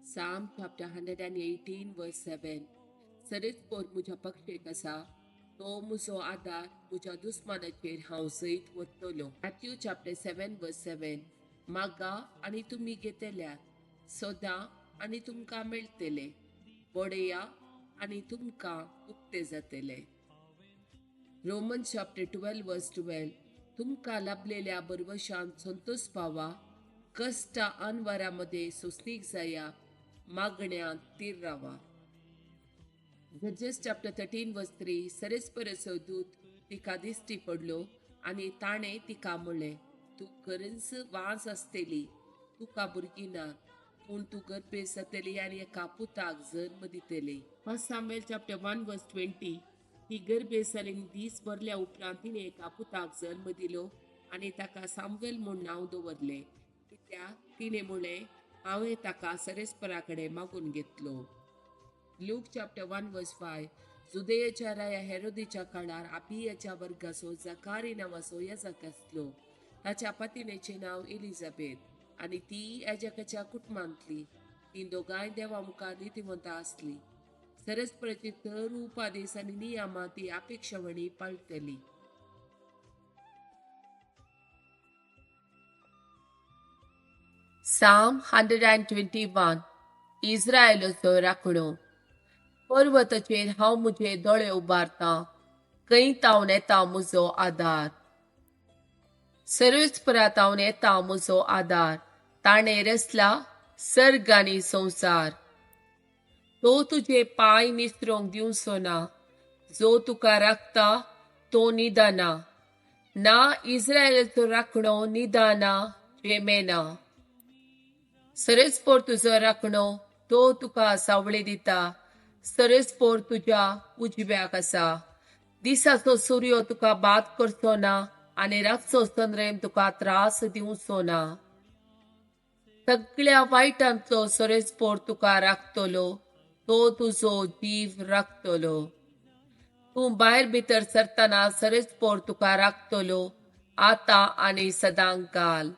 Psalm chapter 118 verse 7. सरेस्पोर म्हज्या पक्षेक आसा, तो म्हजो आदार, म्हज्या दुस्मानाचेर हांव जैत वतलो. Matthew chapter 7 verse 7. मागा आनी तुमी घेतल्यात, सोदा आनी तुमकां मेळटले, बडया आनी तुमकां उक्ते जातले. Roman chapter 12 verse 12. तुमकां लाभलेल्या बरवशान संतोष पावा, कश्ट अनवरा मदें सोंसणीक जाया, मागण्यांत तीर रावा. Judges chapter 13 verse 3. सरेस्पराचो दूत तिका दिश्टी पडलो आनी ताणें तिका म्हणलें, तूं खरेंच वाज आसतली, तुका भुरगीं ना, पूण तूं गर्भेस्त जातली आनी एका पुताक जल्म दितली. First Samuel chapter 1 verse 20. ती गर्भेस्त जाली आनी दीस भरल्या उपरांत तिणें एका पुताक जल्म दिलो आनी ताका सामुएल म्हूण नांव दवरलें, कित्याक तिणें म्हणलें, हांवें ताका सरेस्परा कडेन मागून घेतलो. Luke chapter 1 verse 5. जुदेयाच्या राया हेरोदीच्या काळार आबियाच्या वर्गाचो जकारी नांवाचो याजक आसलो. ताच्या पतिणेचें नांव एलिझाबेथ आनी ती याजकाच्या कुटुंबांतली. ती दोगांय देवा मुखार नितिवंत आसली. सरस्पराची तर उपादेस आनी नियमां ती अपेक्षावणी पाळटली. Psalm 121. इस्रायलाचो राखणो. पर्वताचेर हांव म्हजे दोळे उबारतां, खंय तावन येता म्हजो आदार? सर्वेस्परा तावन येता म्हजो आदार, ताणें रचला सर्ग आनी संवसार. तो तुजे पांय निसरोंक दिवचो ना, जो तुका राखता तो न्हिदना. ना इस्रायलाचो राखणो न्हिदना, झेमेना. सरस्पोर तुजो राखणो, तो तुका सावळी दिता, सरस्पोर तुज्या उजव्याक आसा. दिसाचो सूर्य तुका बाद करचो ना आनी रातचो चंद्रेम तुका त्रास दिवचो ना. सगळ्या वायटांतलो सरस्पोर तुका राखतलो, तो तुजो जीव राखतलो. तूं भायर भितर सरतना सरस्पोर तुका राखतलो, आतां आनी सदांकाल.